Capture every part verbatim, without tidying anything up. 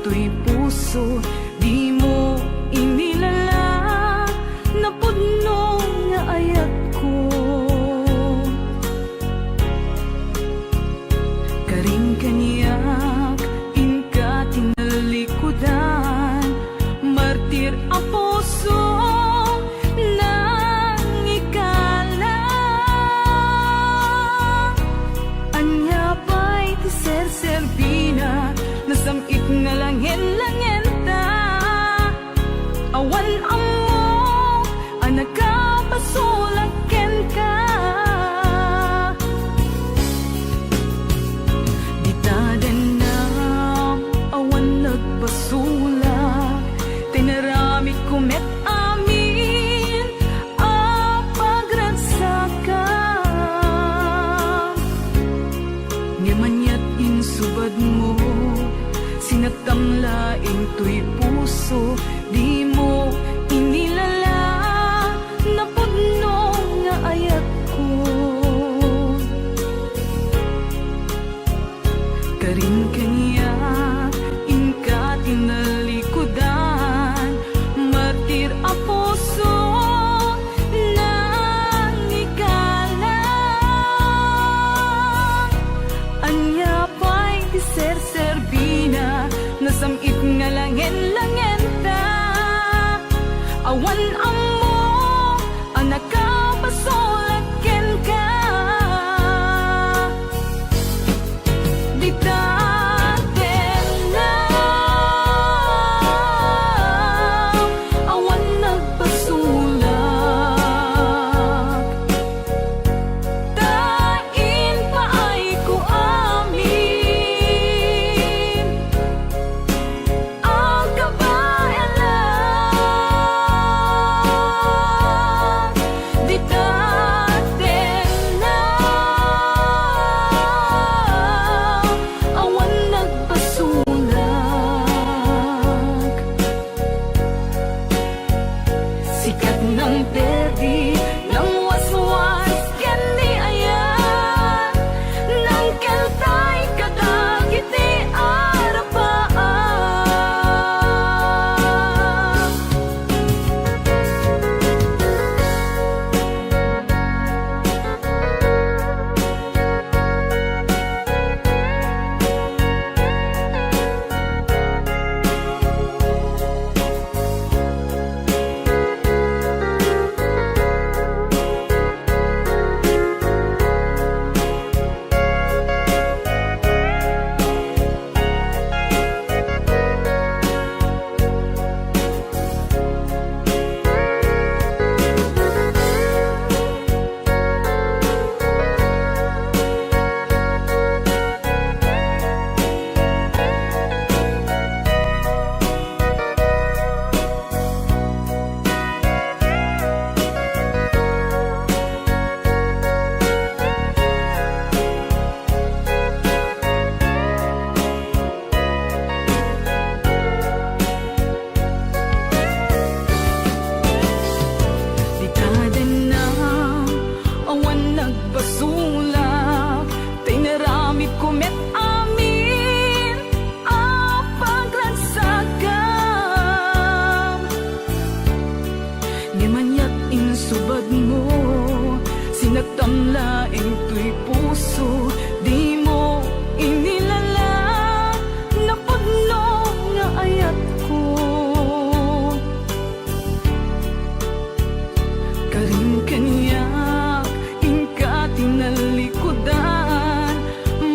toy puso, dimo inilala, napudno nga ayatko. Karin kaniak, inka tinalikudan, martir a puso, nangikala. Ania pay ti serserbina, nasam-it nga langen-langenta. Awan ammo a nakapasulak kenka. Dita dennam, awan nagpasulak, tinaramidko met amin a pagragsakam. Ngem aniat insubadmo, sinattam laeng toy puso, dimo inilala, napudno nga ayatko. Karin kaniak, inka tinalikudan, martir a puso, nangikala. Ania pay ti serserbina, nasam-it nga langen-langenta. Awan ammo a nakapasulak kenka. Dita dennam, awan nagpasulak, ta impaayko amin a kabaelan. Dita dennam, awan nagpasulak. Sikat nang perdi, nang waswas ken ni ayat, nang keltay kadagiti arapaak. Dita dennam, awan nagpasulak, ta inaramidko met amin a pagragsakam. Ngem aniat insubadmo, sinattam laeng toy puso, dimo inilala, napudno nga ayatko. Karim kaniak, inka tinalikudan,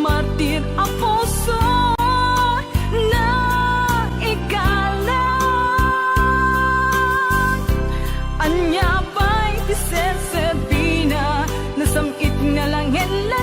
martir a puso, naikalang. Ania pay ti serserbina, nasam-it nga langen-langen.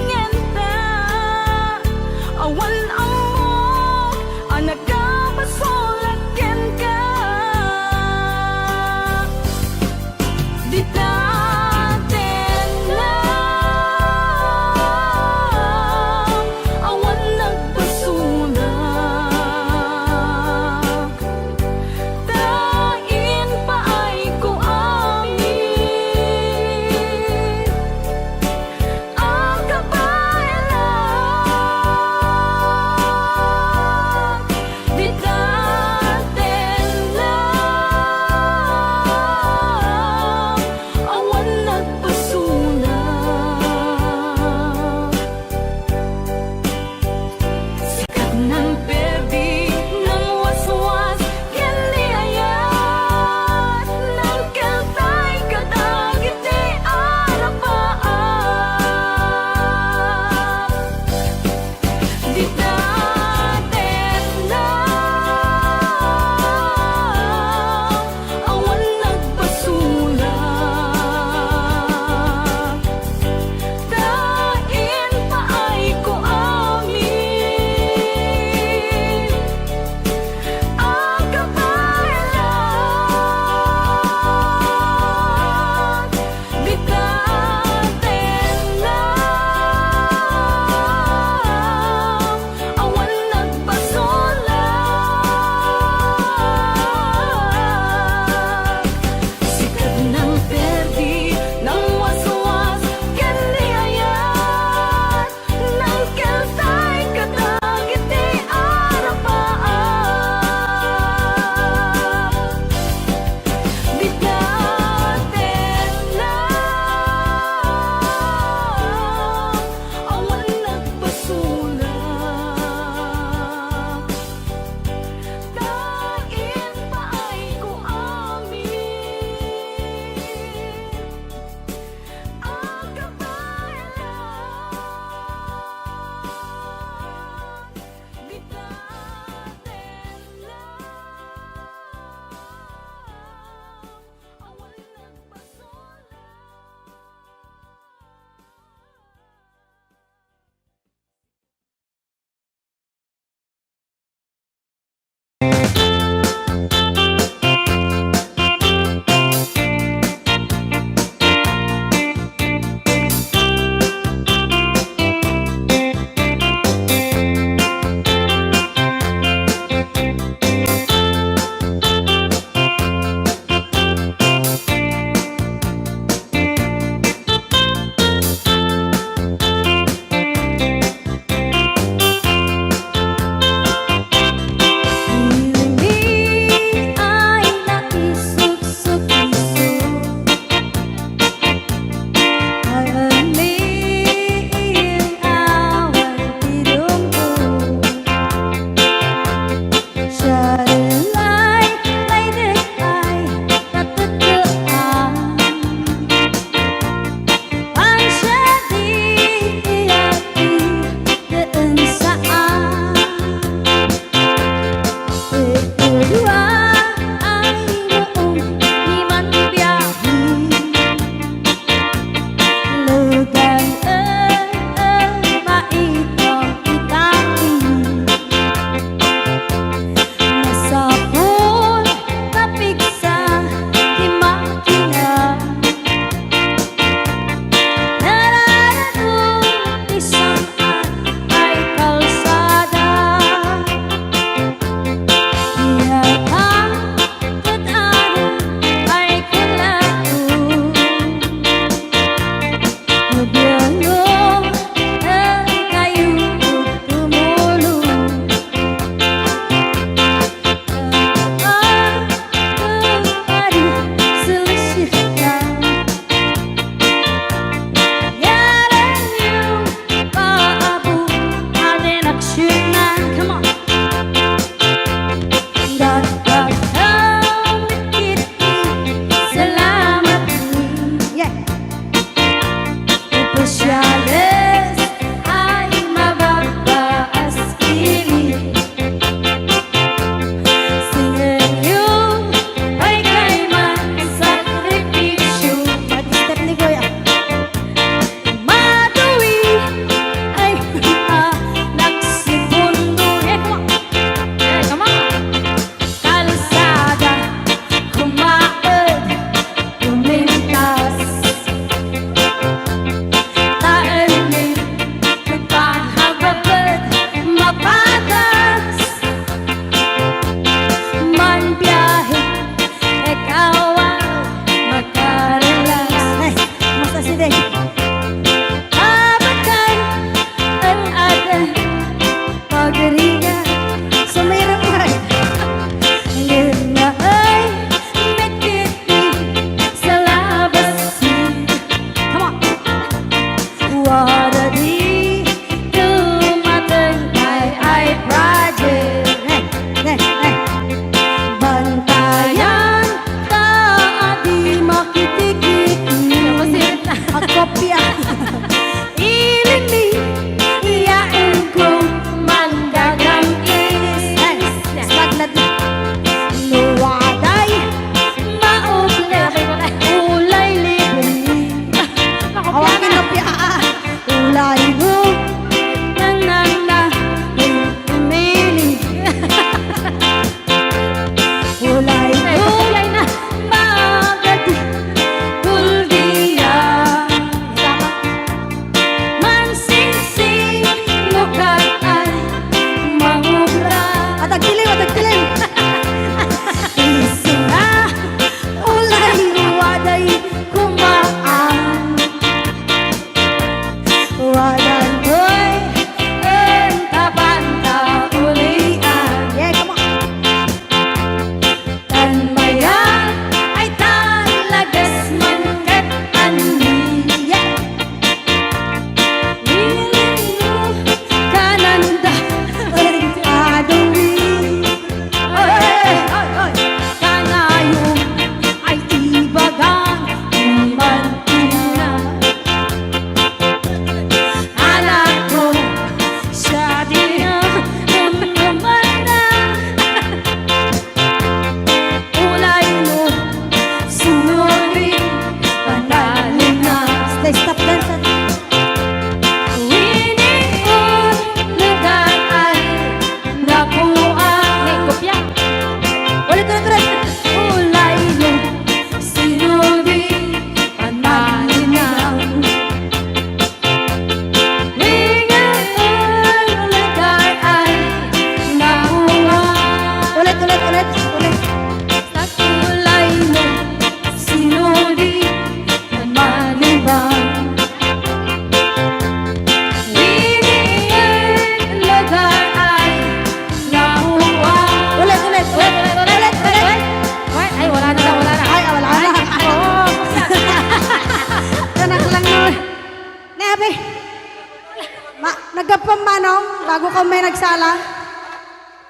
May nagsala.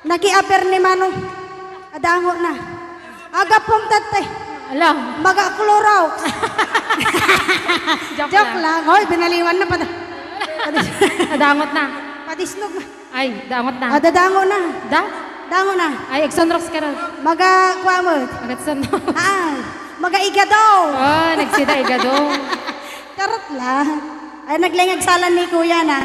Nakiaper ni Mano. Adango na. Agapom tattay. Ala. Maga Clorox. Joke Joke lang. lang. Hoy, binaliwan na pati. Adangot na. Padisnog na. Ay, dangot na. Ah, dadango na. Da? Dango na. Ay, agsunrox ka na. Maga, kuamot. Agsunrox. Ah, maga igado. Oh, nagsida igado. Charot lang. Ay, naglengag salan ni Kuya na.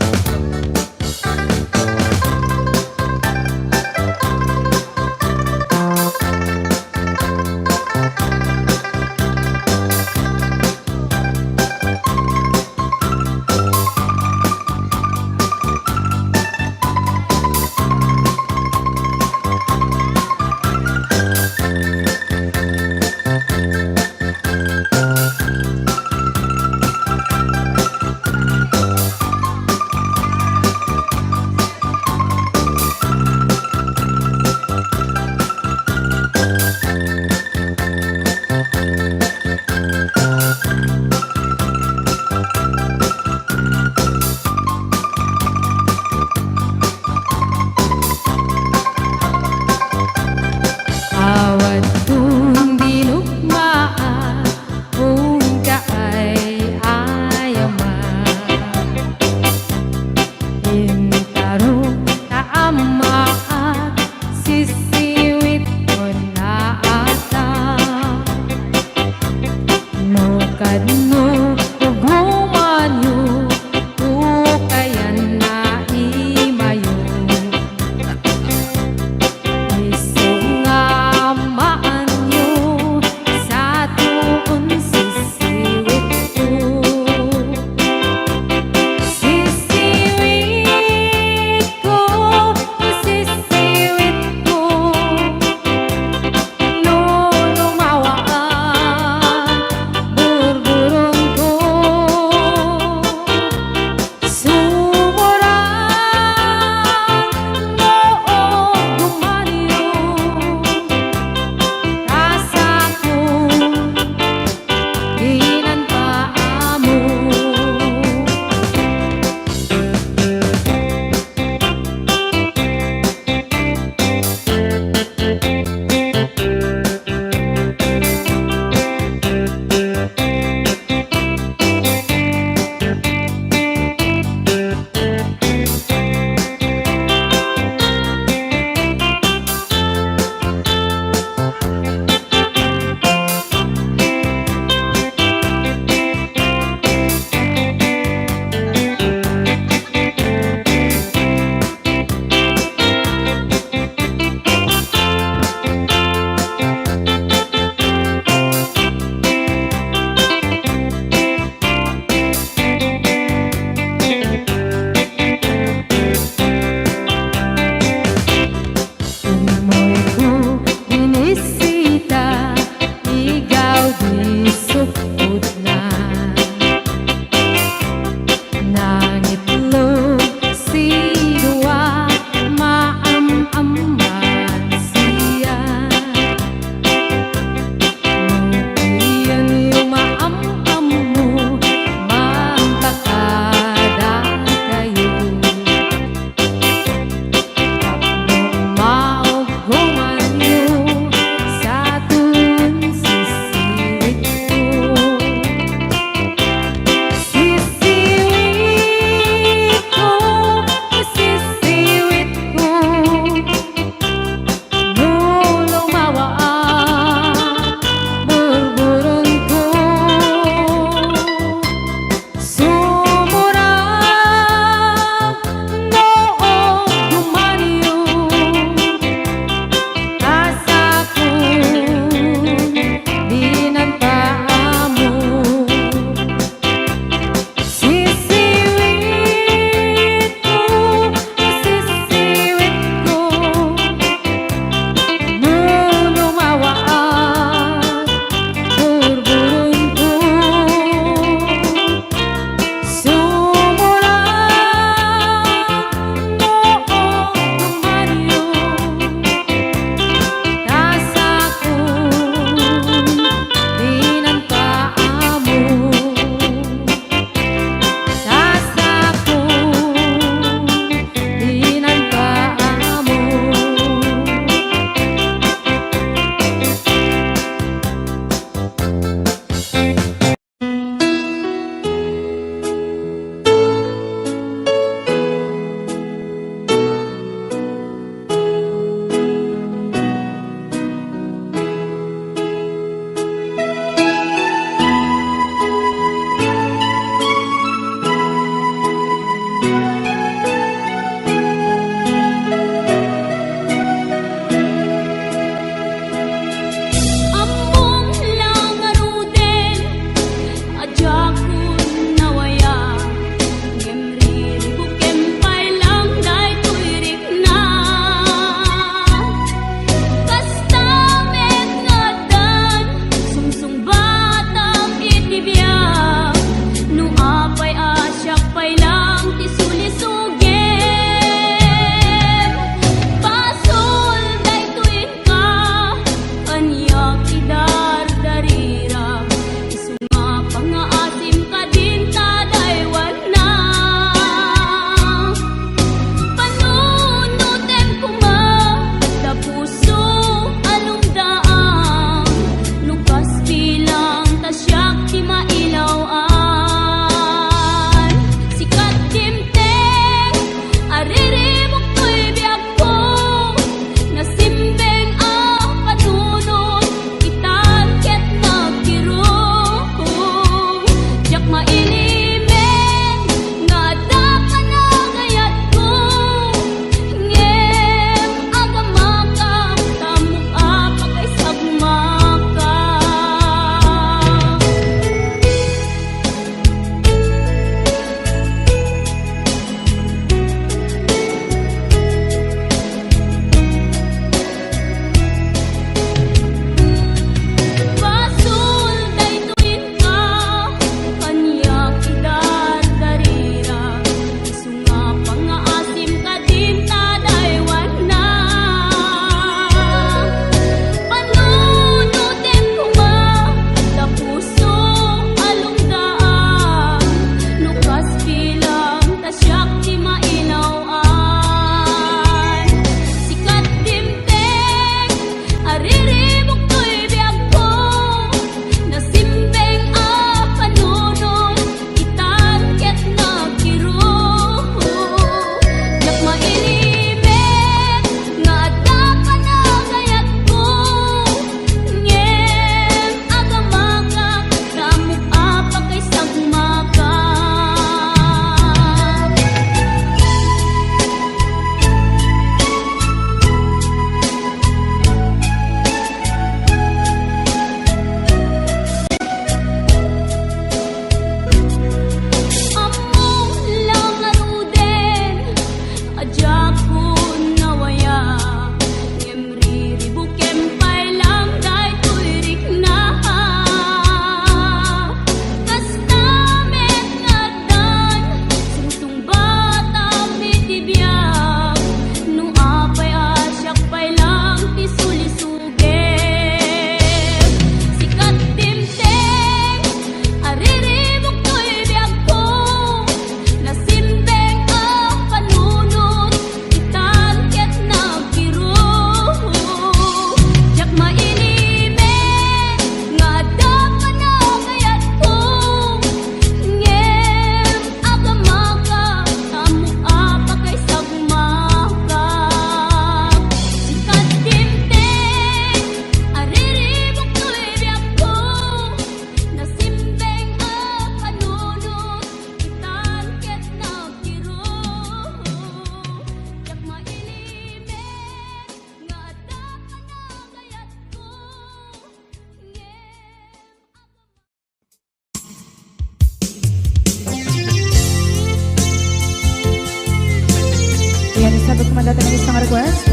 Maysa nga request.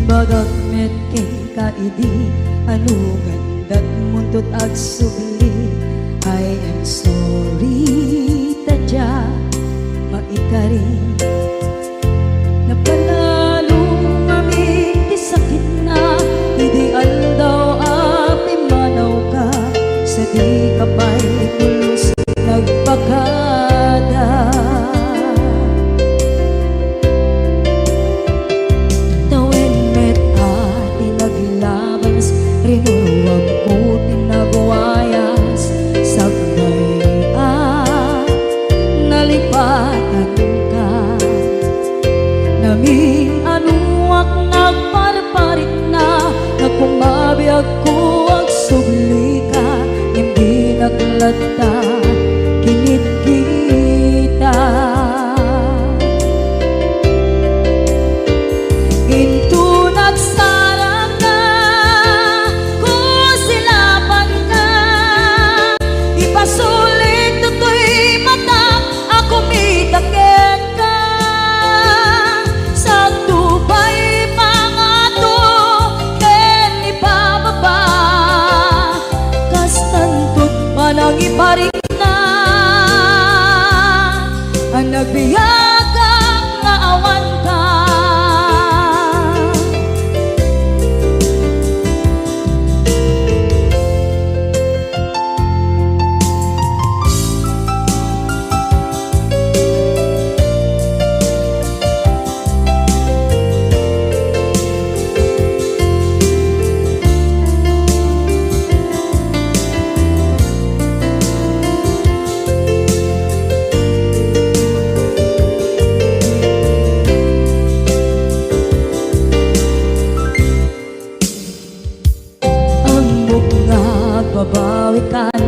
Imbagak met kenka idi, ano gandat muntot agsubli. I am sorry, ta dia maikari. Napanalo ngamin ti sakitna, idi aldaw a pimmanawka, sadika pay pulos nagpakada. Tawen met a ti naglabas, rinuruamko ti nagwayas, sakbay a nalipatanka. Namin-anoak nagparparikna, nagkumabiagko agsublika, ngem dinak latta kinitkita. Inton agsarakka, kusilapanka, ipasulik toy matak a kumita kenka. Sakto pay pangato ken ipababa, kastanto ti panangiparikna a nagbiagak nga awanka. Ammok nga agbabawikan,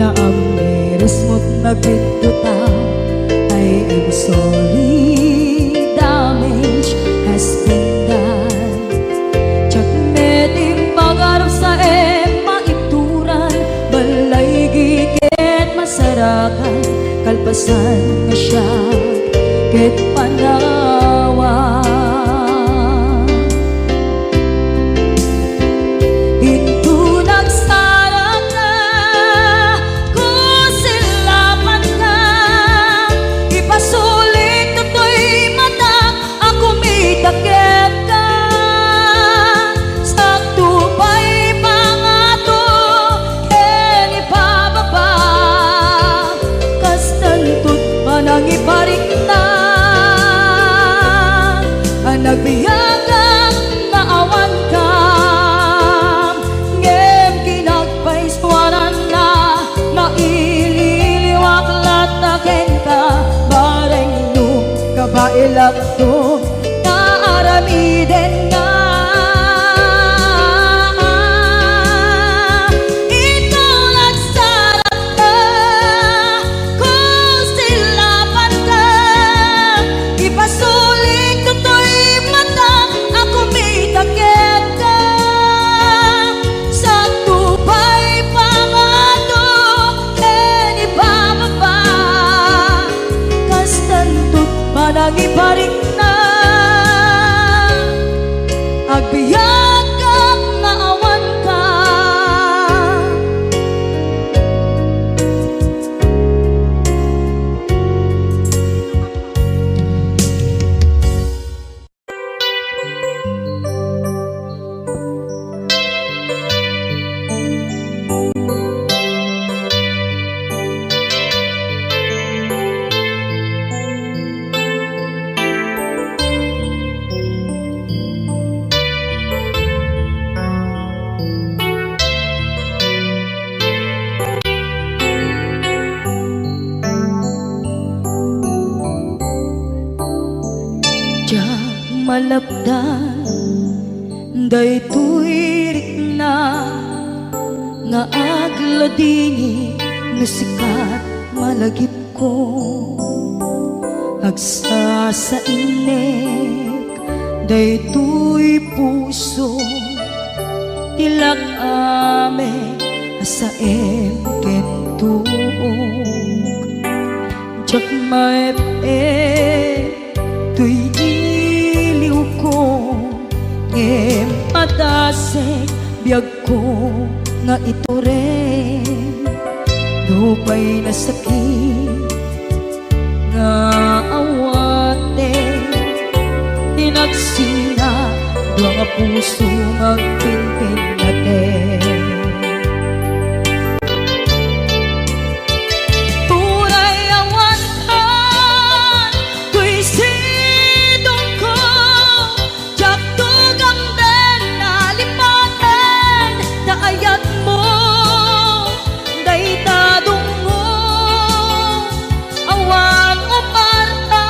naamirismot nagbiddota. I am sorry, damage has been done. Diak met impagarupsaem maibturan, balaygi ket masarakan, kalpasan nga siak ket panawan. Inton agsarakka, kusilapanka, ipasulik toy matak a kumita kenka. Sakto pay pangato ken ipababa, kastanto ti panangiparikna a nagbiagak nga awanka. Ngem kinagpaisuananna, maililiwak latta kenka, bareng no kabaelakto nga aramidenna. Inton agsarakka, kusilapanka, ipasulik toy matak a kumita kenka. Sakto pay pangato ken ipababa, kastanto ti panangiparikna, agbiagak nga awanka. Diak malapdan Daytoy rikna nga agladingit no sika ti malagipko. Agsasainek daytoy puso, ti lak-am a saem ken tuok. Diak maep-ep toy iliwko, ngem padasek biagko nga itureng. Nupay nasakit nga awaten, ti nagsina dua nga puso nga agpinpinnaten. Uray awan kan toy sidongko, diak tugamden a lipaten ta ayatmo dayta dungngo. Awan umarta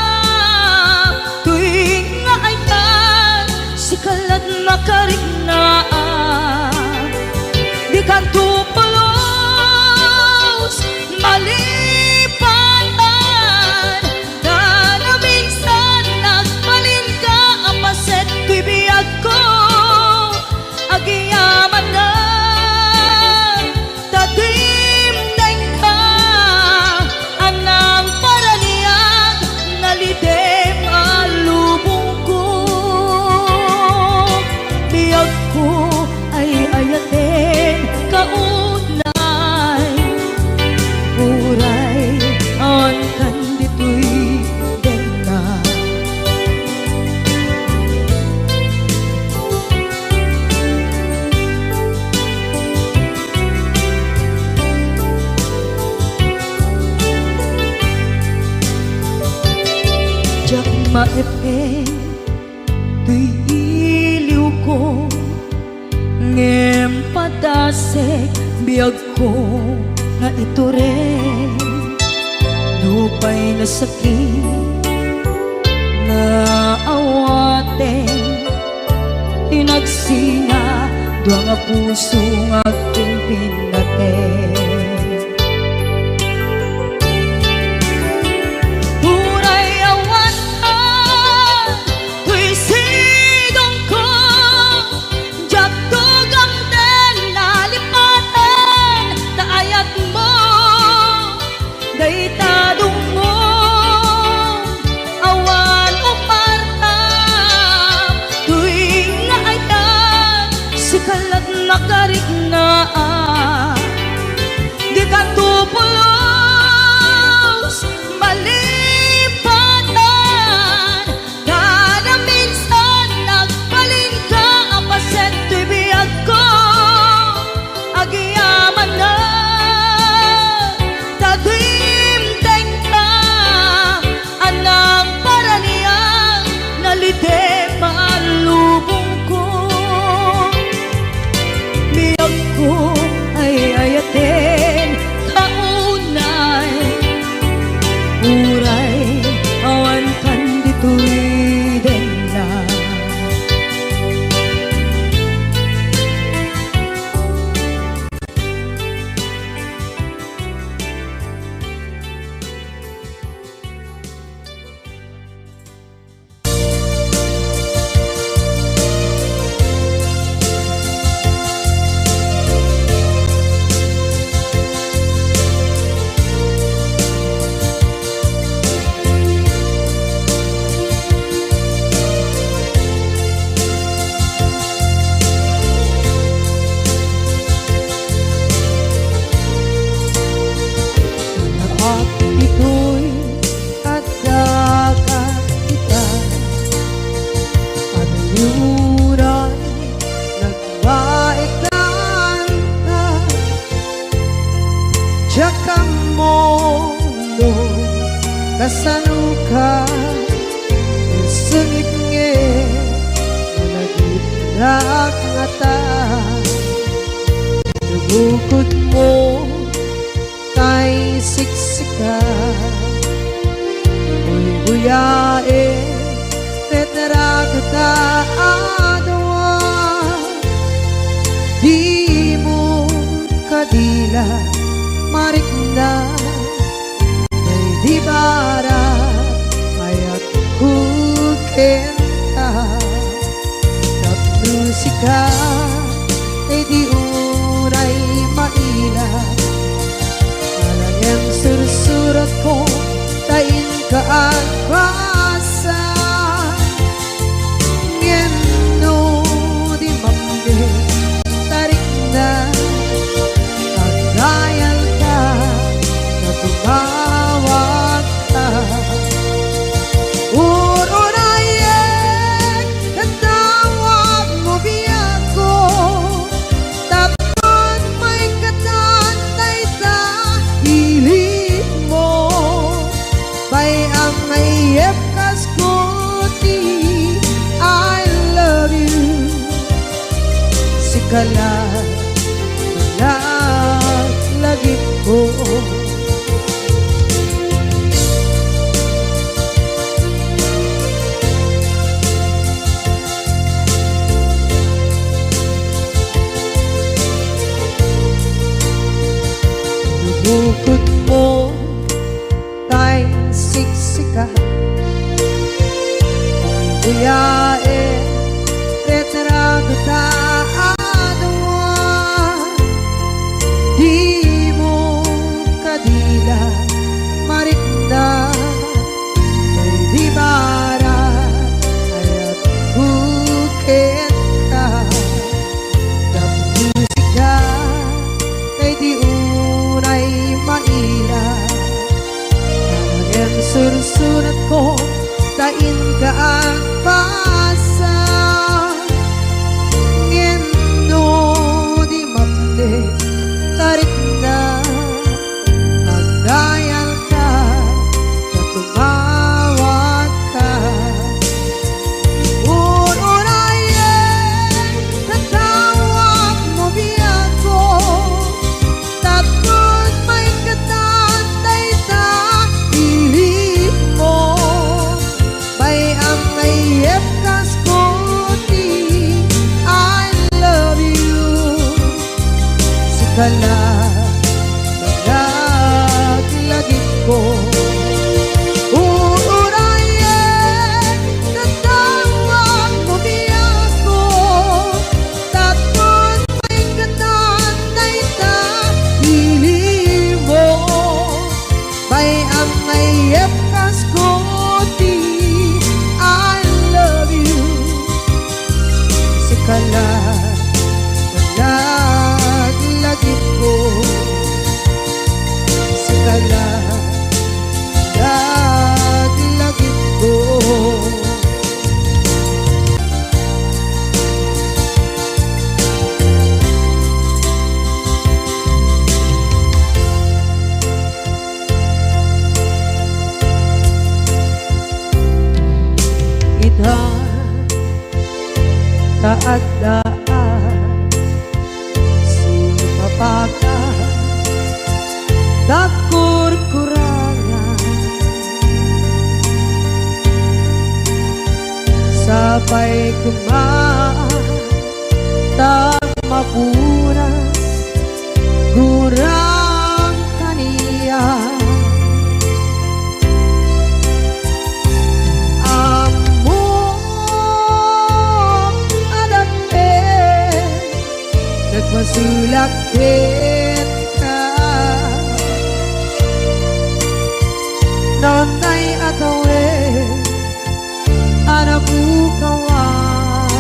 toy nga ayat, sika la't makariknaan. Dikanto pulos malipaten, ta naminsan nagbalinka a paset toy biagko. Agyamanak ta dimdengka a nangparaniag, nalidem a lubongko. Biagko ay ayaten kaunay, uray awan kan ditoy denna. Diak maep-ep toy iliwko, ngem padasek biagko nga itureng. Nupay nasakit nga awaten, ti nagsina dua nga puso nga agpinpinnaten. Uray awan toy sidongko, diak tugamden a lipaten ta ayatmo dayta dungngo. Awan umarta toy nga ayat, sika la't makariknaan. Dikanto pulos malipaten, ta naminsan nagbalinka a paset toy biagko. Agyamanak ta dimdengka a nangparaniag, nalidem a lubongko. Biagko ay ayaten kaunay, uray awan kan ditoy denna. Naak ditoy adda ka ita, ania uray nagbaekan ka. Diak ammo no kasanoka, sungit ngarud, malagipnak ngata. Nabukod mo tay siksika, buybuyaen, ket ragta a dua. dila marikna, daydi bararayatko kenka. Tapno sika, daydi unay maila, ala ngem sursuratko ta inka agbasa. Ngem no di mapne ta rikna, agdayalka ta tumawagka. Ururayek ket tawagmo biagko, tapno maikkan dayta ilinmo. Bay-am nga iyepkasko ti I love you. Sika la, lagipko. Bukod mo tay siksika, buyaen retrato ta adua. Dimo kadila marikna, daydi bararayatko kenka. Tapno sika, daydi unay maila, ngem sursuratko ta inka agbasa. Ngem no di mapne ta rikna, agdayalka ta tumawagka. Ururayek ta tawagmo biagko, tapno maikkan dayta ilinmo. Bay-am nga iyepkasko ti I love you. Sika la, laglagipko. Ururayek ta tawagmo biagko, tapno maikkan dayta ilinmo. Bay-am nga iyepkasko ti I love you. Sika la, laglagipko. Sika la, laglagipko. Ita, ta adda a sumapaka, ta kurkurangan. Sapay koma ta mapuras gurang kaniak. Ammok a dakkel, nagpasulak kenka. Naunay a tawen a napukawan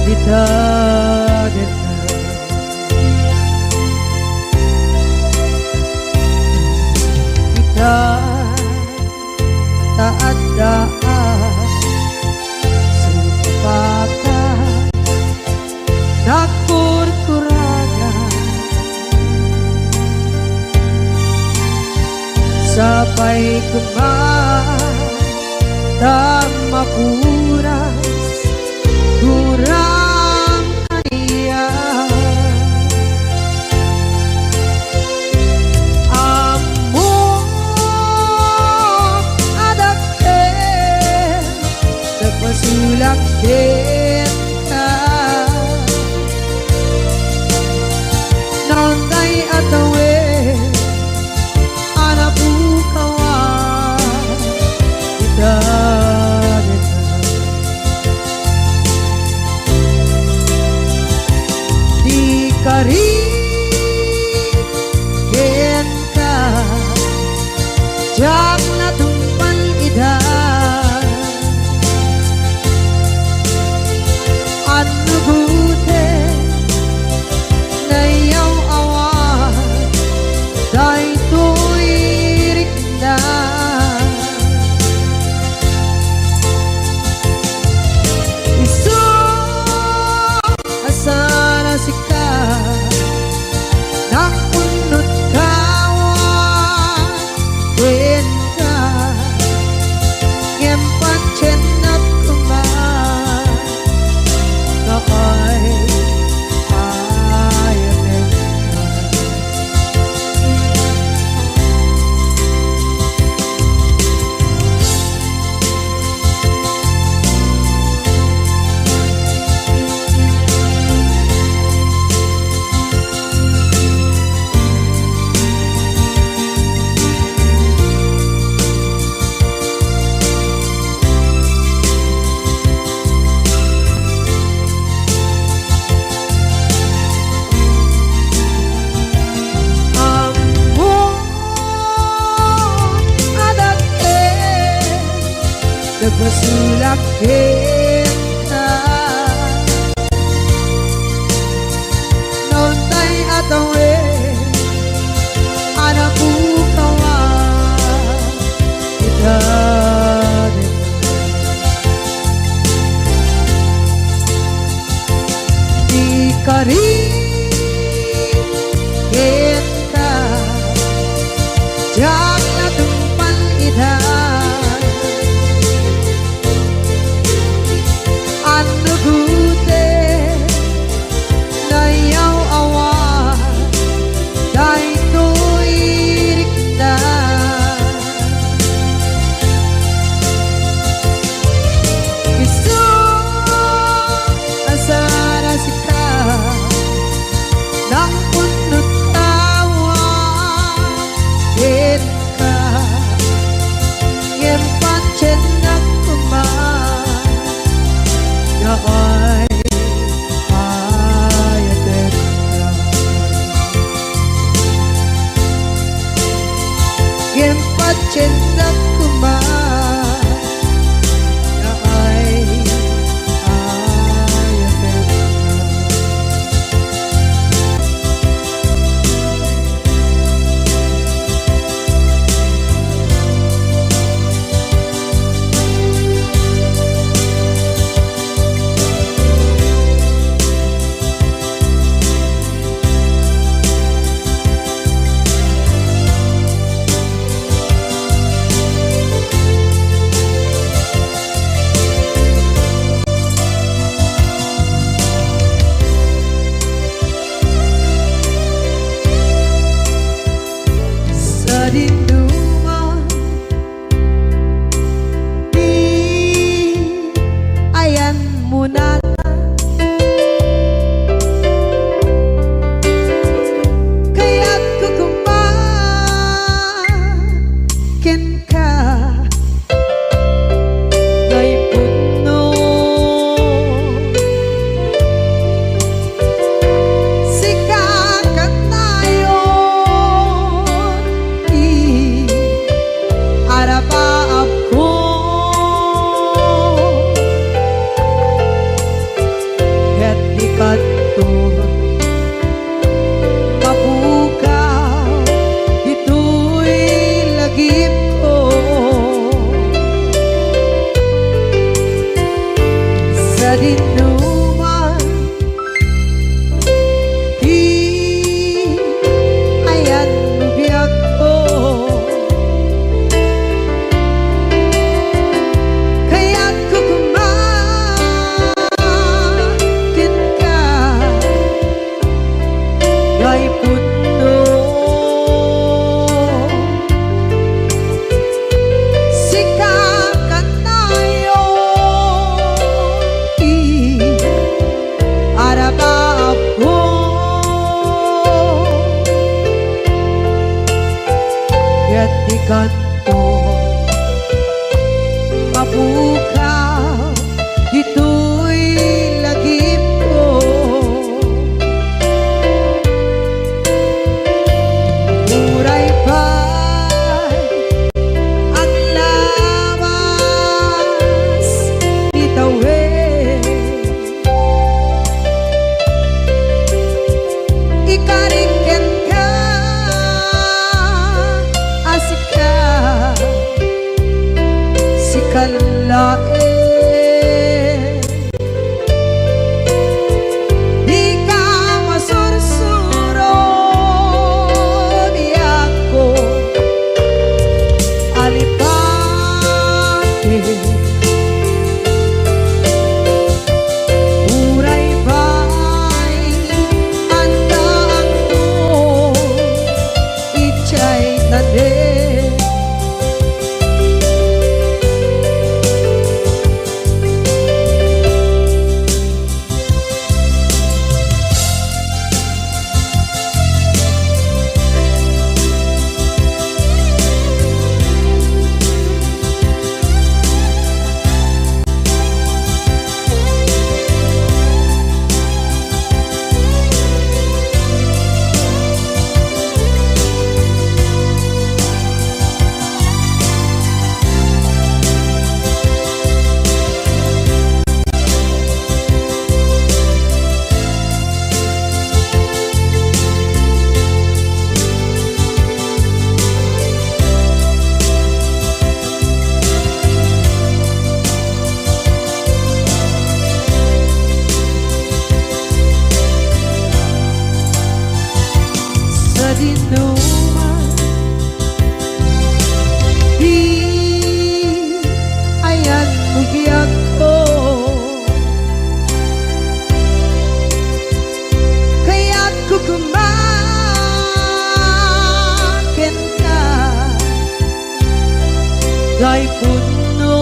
dita daga. Ita, ta adda a sumapaka, ta kurkurangan. Sapay koma ta mapuras gurang kaniak. Ammok a dakkel, nagpasulak kenka. Naun tay a tawen a napukawan ita dita. Di kari kenka, diak natungpal ida. Annugoten, nayaw-awan daytoy rikna. Isu a saan a sika, nakunot kawan kenka, ngem patiennak koma, nakay ayatenka. Ammom a dakkel, nagbasolak kenka. Naun tay a tawen a napukawan ita dita. Di kari kenka, diak natungpal ida. Kanton mapukaw ditoy lagipko. Uray pay aglabas ti tawen. Ikarik kenka a sika, sika laeng. Dika masursuro, biagko a lipati. Uray pay addaakto idiay nanem. Sadinoman ti ayanmo, biagko, kayatko koma kenka. Dayta pudno,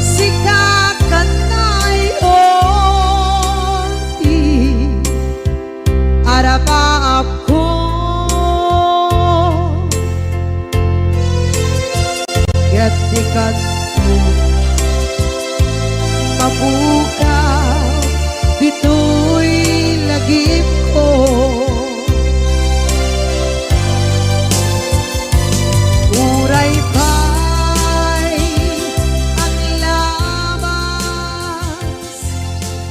sika kanayon ti arapaapko. Ket di kanto mapukaw ditoy lagipko. Uray pay aglabas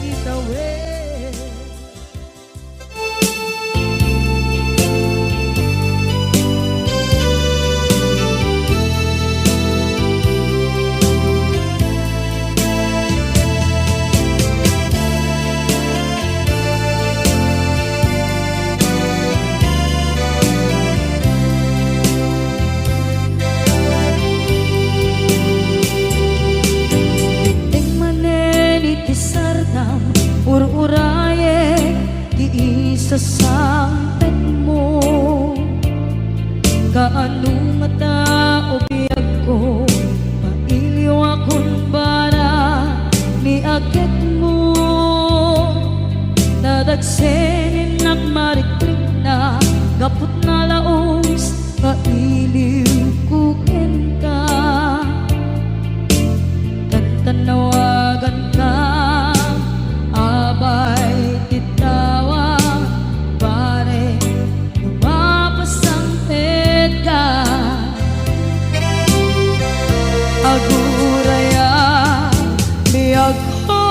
ti tawen. Dimteng manen iti sardam, ur-urayek ti isasangpetmo. Kaano ngata, o biagko, mailiwakon bara ni aketmo. Nadagsen innak marikrikna, gapu ta nalaus nga iliwko kenka. Ket ta nawaganka, abay ti tawag, barek no mapasangpetka. Agurayam, biagko,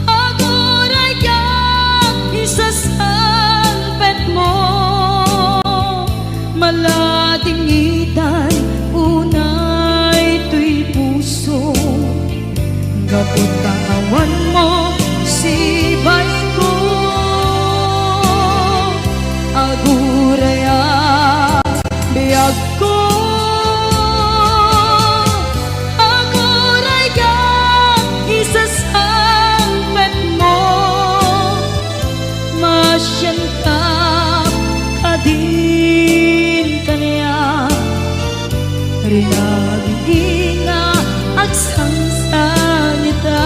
agurayam, isasangpetmo. Maladingitan unay toy puso, gapu ta awanmo sibaiko. Agurayam, biagko, agurayam, isasangpetmo. Maasianka kadin kaniak, rinagidi nga agsangsangita.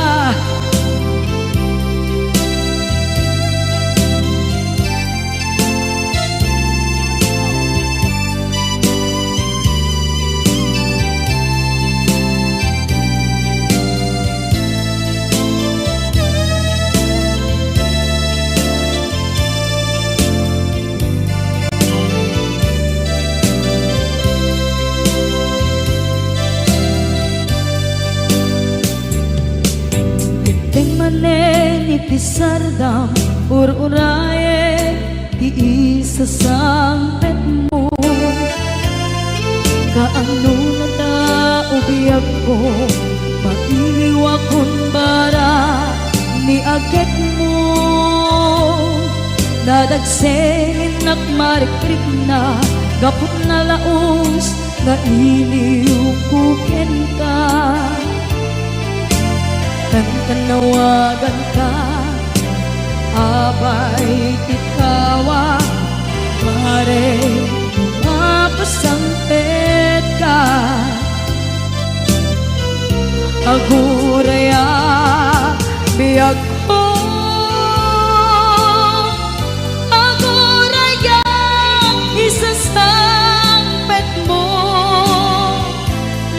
Manen iti sardam, ur-urayen ti isasangpetmo. Kaano nata, o biagko, mailiwakon bara ni agekmo. Nadagsennak marikrikna gapu ta nalaus nga iliwko kenka. Kankanawaganka, abay, ti kawa, mare, mapasangpetka. Aguraya, biagko, aguraya, isasangpetmo.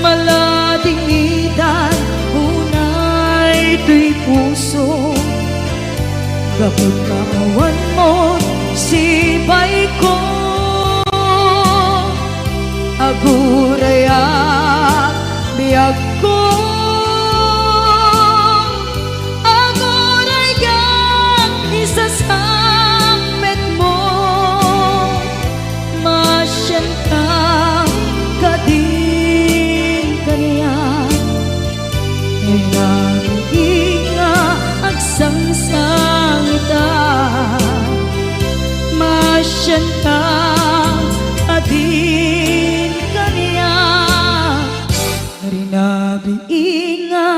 Maladingitan unay toy puso, gapu ta awan mo sipaiko. Aguraya, biagko, aguraya, isasangpetmo. Masianka kadin kaniak, rinabinga agsangsangitak. Masianka kadin kaniak, rinabinga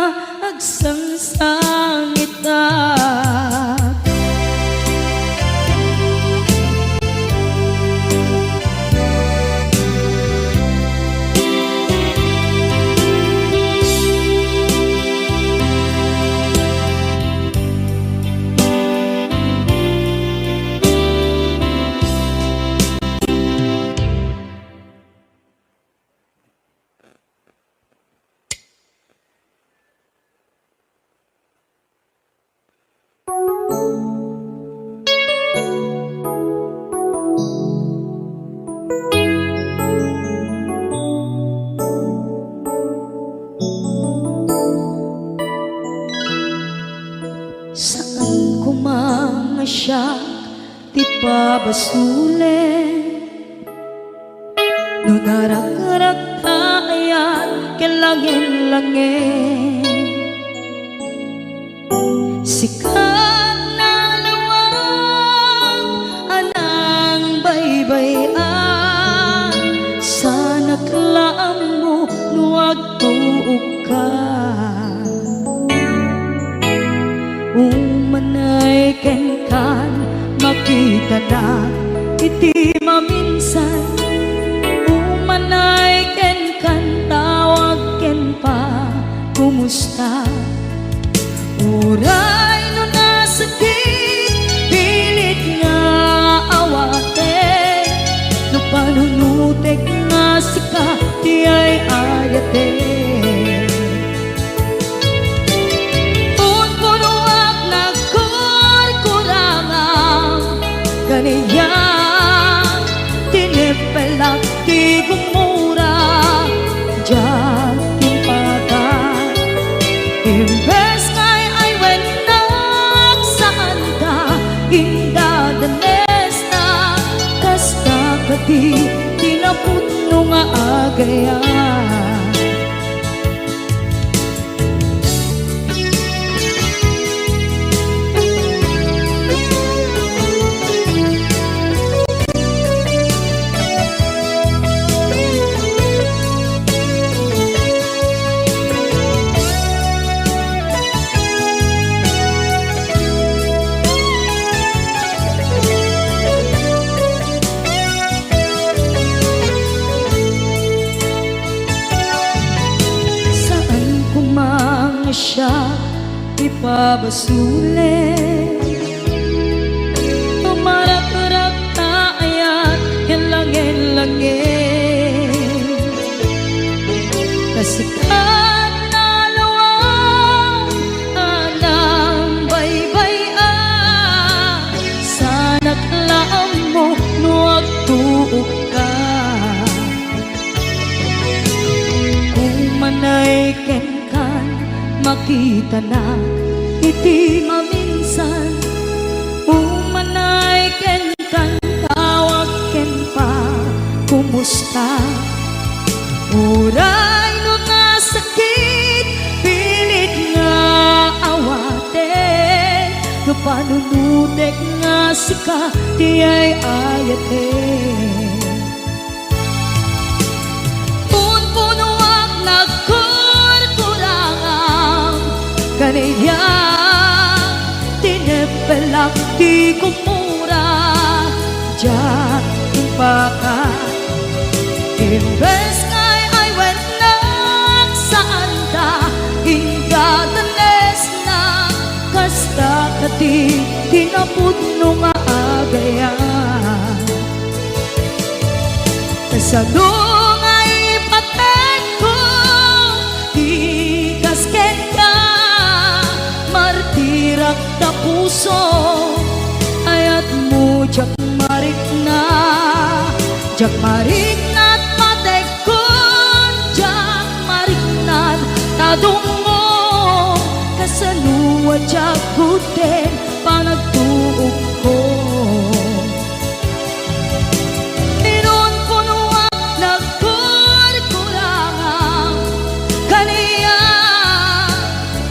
agsangsangitak. Saan koma nga siak ti pabasolen. No narakrak ta ayan ken langen-langen, sika nalawag a nangbaybay-an, saanak la ammo no agtuokka. Umanay kenkan, makitanak iti maminsan. Umanay kenkan, tawag ken pa, kumusta? Uray no nasakit, pilit nga awaten. No panunotek nga sika ti ay-ayaten. Unpunoak nagkurkurangam, kaniak tinipelak ti gumura, diak timpata. Imbes nga ay-aywennak, saanka indadanesna, kasta kadi ti napudno nga agayam. Saan koma nga siak ti pabasolen. Tumarakrak ta ayat ken langen-langen. Kasikat nalawag a nangbaybay-an, saanak la ammo no agtuokka. Umanay kenkan, makitanak Ti maminsan, umanay kenkan, tawag ken pa, kumusta? Uray no nasakit, pilit nga awaten, no panunotek nga sika ti ay-ayaten. Punpunoak nagkurkurangam, kaniya tineppelak ti kumura, diak impaka. Imbes nga ay-ayatennak, saanda indadanesna, kasta kadi ti napudno nga agayam. Kasano nga ipatengko ti kas kenka, martirak ta puso, ayatmo diak marikna, diak marikna ta patekkon, diak marikna ta dumngog, kasano a diak gudden panagtuokko. Inunpunoak nagkurkurangam, kaniak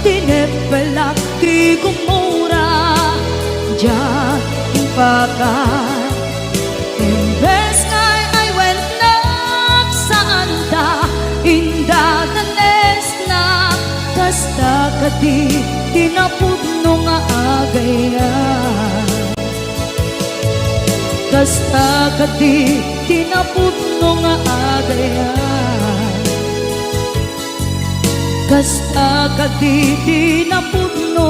tineppelak ti kumura, diak impaka. Imbes nga ay-ayatennak, saanda indadanesna, kasta kadi ti napudno nga agayam. Kasta kadi ti napudno nga agayam. Kasta kadi ti napudno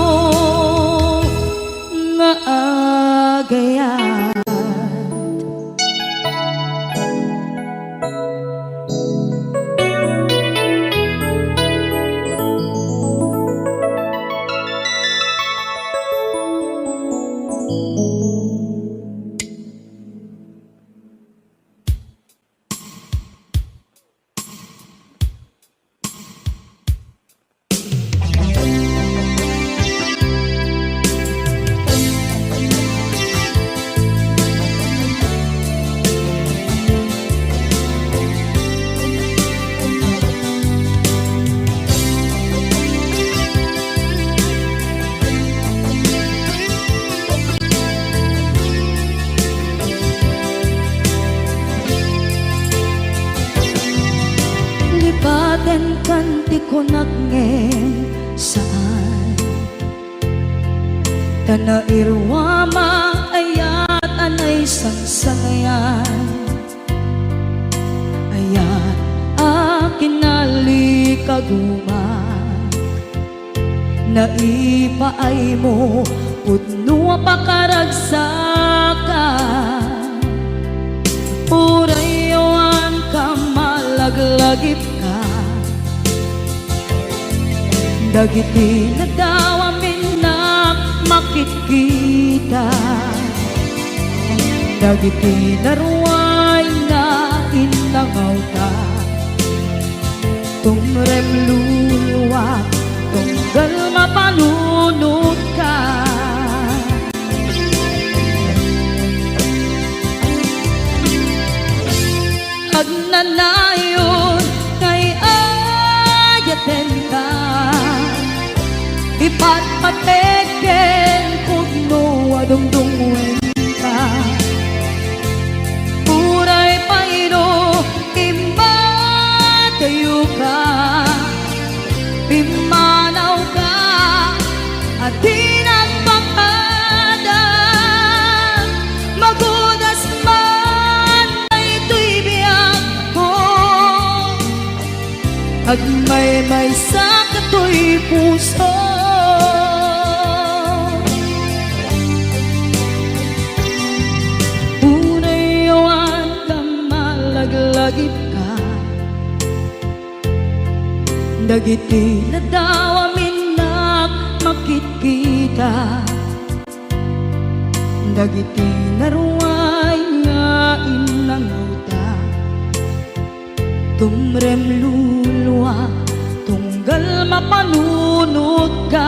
nga agayam. Lipatenkan ti kunak ngem saan. Ta nairuam a ayat a naisangsangayan. Ayat a kinalikaguma. Naipaaymo pudno a pakaragsakan. Uray awan ka malaglagipka. Dagiti nadawam innak makitkita. Dagiti naruay nga innangawta. Tumrem luluak, tunggal mapanunotka. Agnanayon nga ay-ayatenka, ipatpatek ken pudno a dungdungngoenka. Uray pay no immadayoka, pimmanawka a di nagpakada, magudas man daytoy biagko, agmaymaysa katoy puso. Uray awan ka malaglagipka. Dagiti nadawam innak makitkita. Dagiti naruay nga innangawta. Tumrem luluak, tunggal mapanunotka.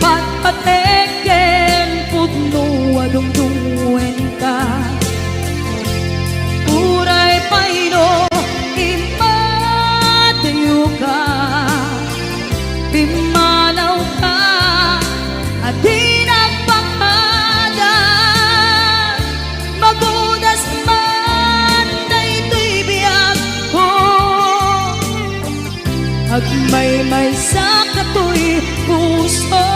Patpatek ken pudno a dungdungenka. Uray pay no immadayoka, pimmanawka a di nagpakada. Magudas man daytoy biagko, agmaymaysa katoy puso.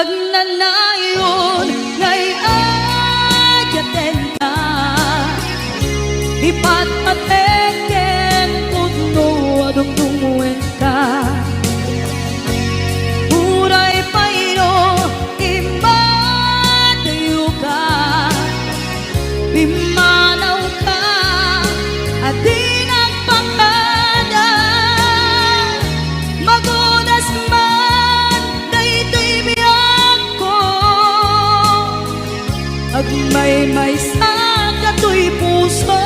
Agnanayon nga ay-ayatenka, ipatpatek ken pudno a dungdungenka. Uray pay no immadayoka, pimmanawka a di nagpakada. Magudas man daytoy biagko, agmaymaysa katoy puso.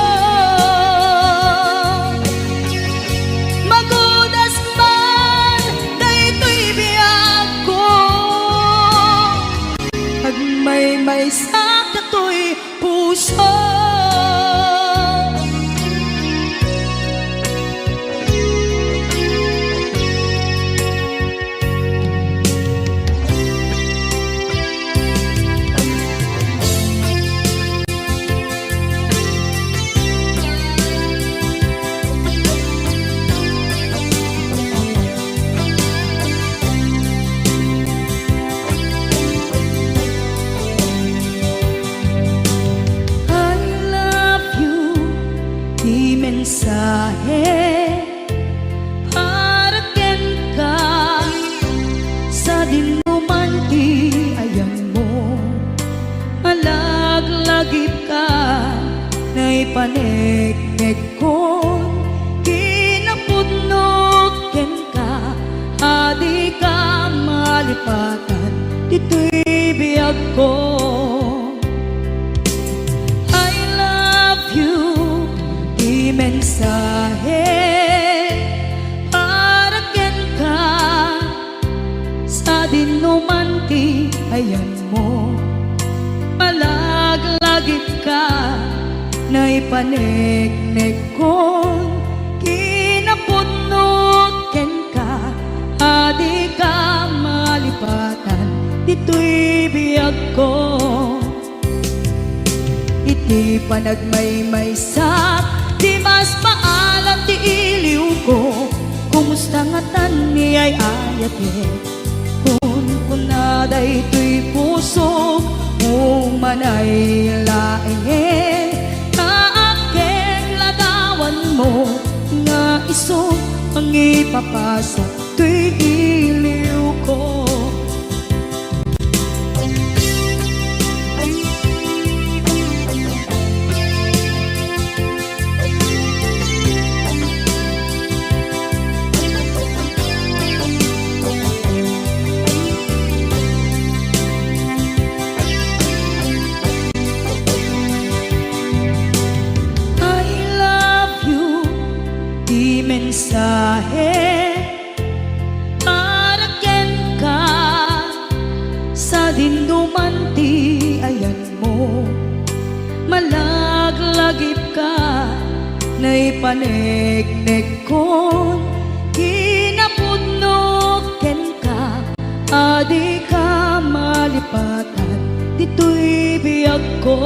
Magudas man daytoy biagko, agmaymaysa katoy puso. I love you, ti mensahe para kenka, sadin no man ti ayanmo. Malaglagipka, naipaneknekkon kinapudno kenka, a dika malipatan ditoy biagko. I love you, ti mensahe para kenka, sadin no man ti ayanmo. Malaglagipka, naipaneknekkon kinapudno kenka, a dika malipatan ditoy biagko. Iti panagmaymaysak, dimas paalam ti iliwko. Kumusta ngatan ni ay-ayatek? Kunkuna daytoy pusok, umanay laengen. Naakkek ladawanmo nga isu mangipapasak toy iliwko. I love you, ti mensahe para kenka, sadin no man ti ayanmo. Malaglagipka, naipaneknekkon kinapudno kenka, a dika malipatan ditoy biagko.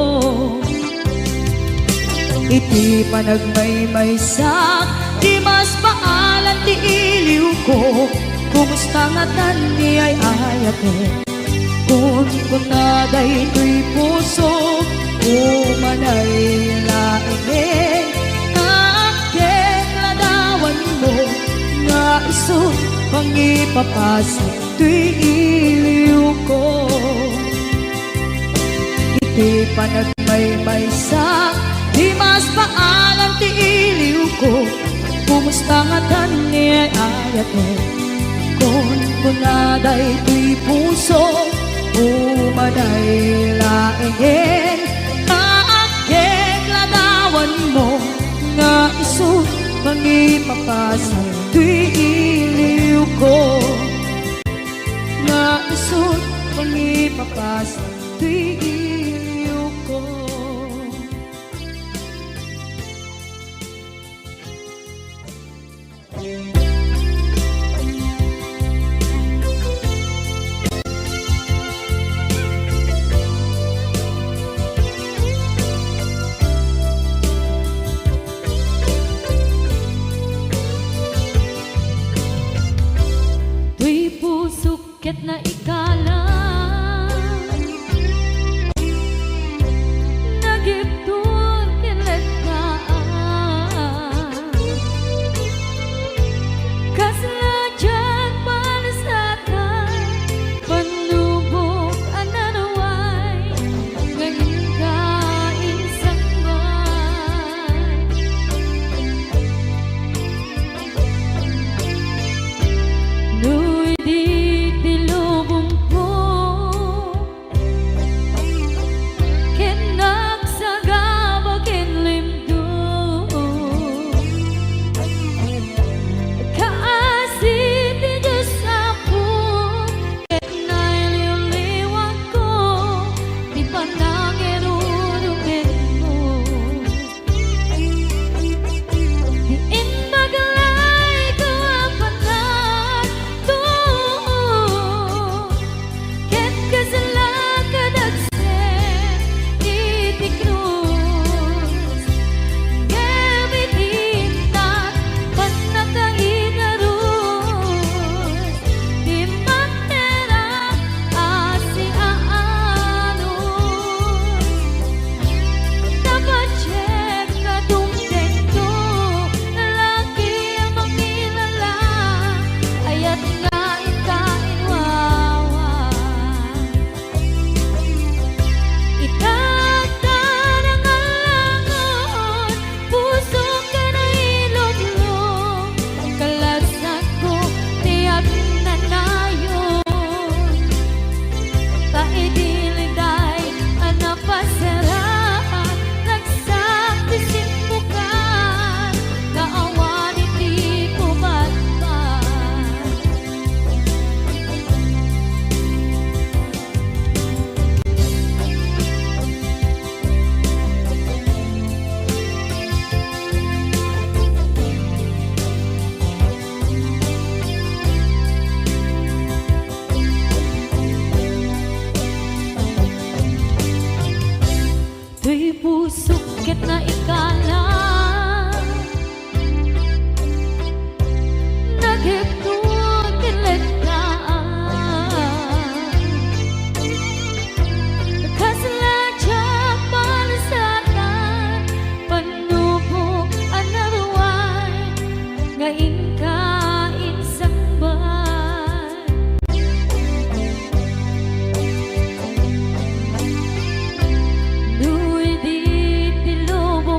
Iti panagmaymaysak, dimas paalam ti iliwko. Kumusta ngatan ni ay-ayatek? Kunkuna daytoy pusok, umanay laengen. Naakkek ladawanmo nga isu Mangipapasat toy iliwko. Iti panagmaymaysa, di masbaalan ti iliwko. Kumusta ngatan ni ay-ayatek? Kunkuna daytoy puso, umanay laengen. Nga aggegladawanmo, nga isu mangipapasat toy iliwko. Nga isu mangipapasat toy iliwko. Toy pusok ket naikalang, nagibtur ken lettaan. Kasla diak panesatan, pannubok a naruay, nga inka insangbat. No idi ti lubongko ket nagsagaba ken limduk, kaasi ti Dios Apo ket nailiwliwakko ti panangirurugianmo. Ti imbag layko a panagtuo, ket kasla kadagsen iti krus. Ngem iti innak, pannakaigarus, ti mangterak a siaanus. Napadiek nga dumtengto, lalaki a makilala, ayat nga inka inwawa. Ita ta nangallangon, pusok a nailublog, kalasagko ti agnanayon. Ta idi liday a napasarak, ragsak ti simmukan, nga awan iti pumatpat. Toy pusok ket naikalang, nagibtur ken lettaan. Kasla diak panesatan, pannubok a naruay, nga inka insangbat. No idi ti lubong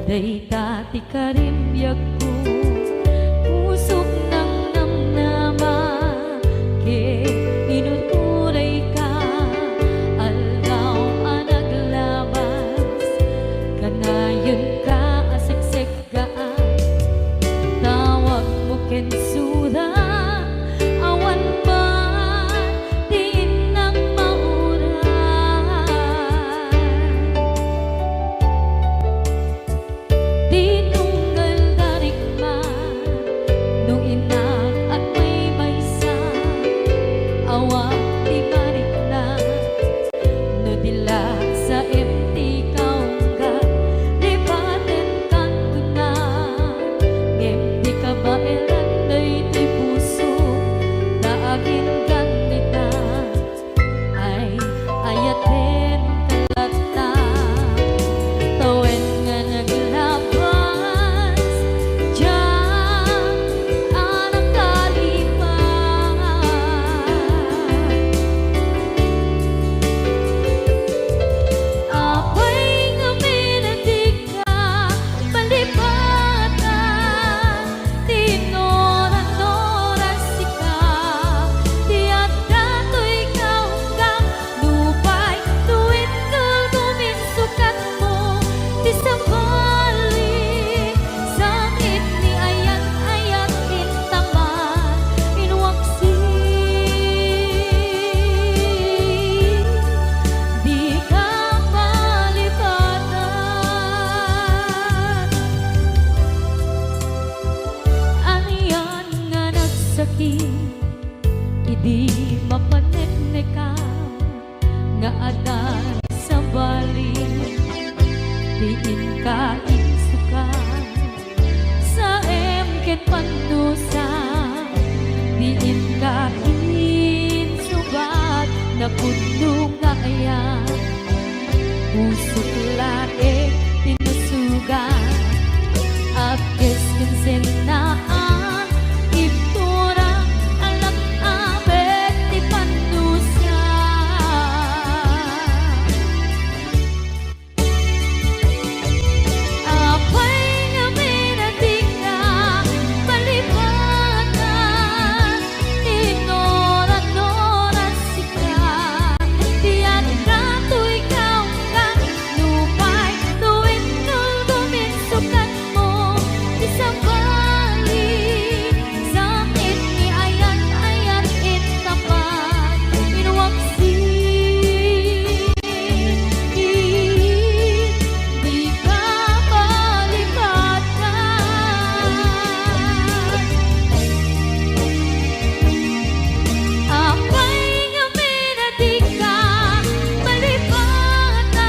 Dayta ti karimbiagko, pusok nangnamnama, ket inuturayka, aldaw a naglabas, kanayon ka a seksekgaan, tawagmo ken sura, awan man ti innang mauray. Ti tunggal darikma, no inak agmaymaysa, awan ti marikna. No di laksaem ti kaungga, lipatenkan kuna. Ngem di kabaelan daytoy puso, ta aginggan ita. Ay, ayatenka latta. Tawen nga naglabas, diak a nakalipat. Apay ngamin a dika malipatan? Ti nuran-nuran sika, ti adda toy kaunggam, nupay no intulgom insukatmo ti sabali, sakit ni ayat-ayat intaman, inwaksi, dika malipatan. Anian nga nagsakit idi mapaneknekam nga adda sabali ti inka insukat. Saem ket pannusa ti inka insubat, napudno nga ayan. Pusok laeng ti nasugat, apkes ken sennaan, ibtura, alak-abet ti pannusa. Apay ngamin a dika malipatan? Ti nuran-nuran sika, ti adda toy kaunggam, nupay no intulgom insukatmo ti sabali, sakit ni ayat-ayat intaman, inwaksi, dika malipatan. Apay ngamin a dika malipatan?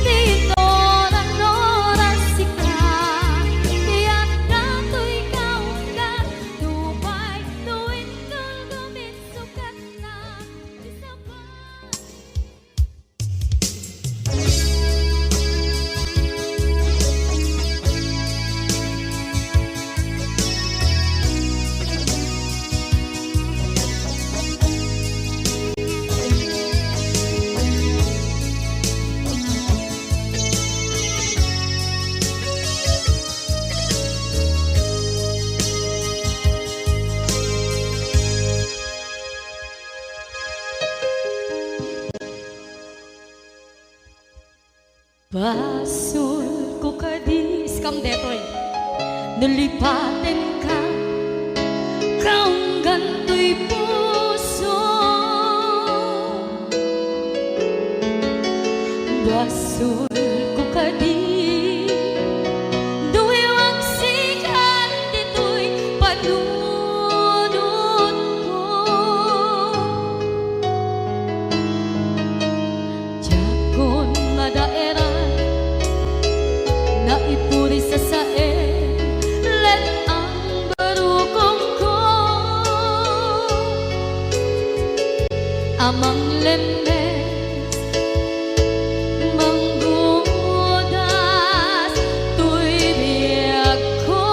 Ti nuran-nuran sika, ti adda toy kaunggam, nupay no intulgom insukatna ti sabali. Basolko kadi, iskam detoy. No lipatenka, kaunggan toy puso. Basolko kadi, no iwaksikan ditoy panunotko. Diakon madaeran, naipuri sasaen, let-ang barukongko a manglemmes, manggudas toy biagko.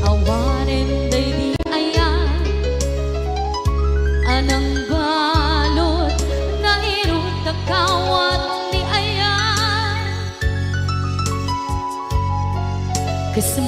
Awanen daydi ayan a nangbalud nga Yes,